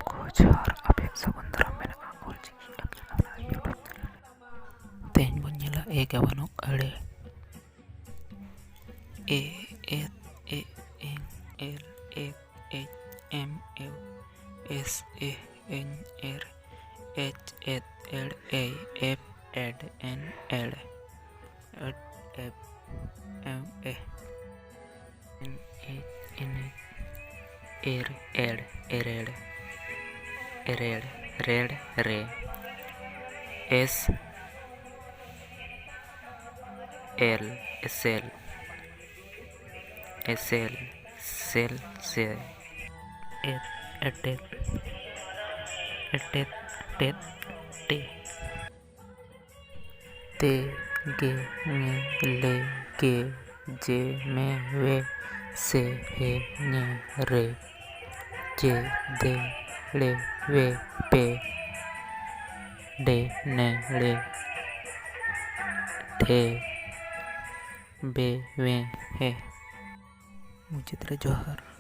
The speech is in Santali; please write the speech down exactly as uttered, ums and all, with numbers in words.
ᱠᱚ ᱡᱚᱦᱟᱨ, ᱟᱯᱮ ᱥᱟᱹᱜᱩᱱ ᱫᱟᱨᱟᱢ ᱢᱮᱱᱟᱜᱼᱟ ᱚᱞᱪᱤᱠᱤ ᱟᱵᱚᱱᱟᱜ YouTube ᱪᱮᱱᱮᱞ᱾ ᱛᱮᱦᱮᱧ ᱵᱚᱱ ᱧᱮᱞᱟ ᱮ ᱜᱟᱵᱟᱱᱚᱜ ᱟᱹᱲᱟᱹ᱾ ᱮ, ᱮᱛ, ᱮ, ᱮᱝ, ᱮᱞ, ᱮᱛ, ᱮᱪ, ᱮᱢ, ᱮᱣ, ᱮᱥ, ᱮ, ᱮᱧ, ᱮᱨ, ᱮᱪ, ᱮᱛ, ᱮᱲ, ᱮᱭ, ᱮᱯ, ᱮᱰ, ᱮᱱ, ᱮᱲ, ᱮᱴ, ᱮᱯ, ᱮᱢ, ᱮ᱾ ᱮᱱ, ᱮᱪ, ᱮᱱᱮᱡ, ᱮᱨ, ᱮᱲ, ᱮᱨᱮᱲ, ᱮᱨᱮᱲ, ᱨᱮᱲ, ᱨᱮ, ᱮᱥ, ᱮᱞ, ᱮᱥᱮᱞ, ᱮᱥᱮᱞ, ᱥᱮᱞ, ᱥᱮ, ᱮᱛ, ᱮᱴᱮᱫ, ᱮᱴᱮᱫ, ᱴᱮᱫ, ᱴᱮ᱾ ᱛᱮ, ᱜᱮ, ᱢᱮ, ᱞᱮ, ᱜᱮ, ᱡᱮ, ᱢᱮ, ᱣᱮ, ᱥᱮ, ᱦᱮ, ᱧᱮ, ᱨᱮ, ᱪᱮ, ᱫᱮ, ᱲᱮ, ᱣᱮ, ᱯᱮ, ᱰᱮ, ᱱᱮ, ᱲᱮ, ᱴᱷᱮ, ᱵᱮ, ᱣᱮ, ᱦᱮ᱾ ᱢᱩᱪᱟᱹᱫ ᱨᱮ ᱡᱚᱦᱟᱨ᱾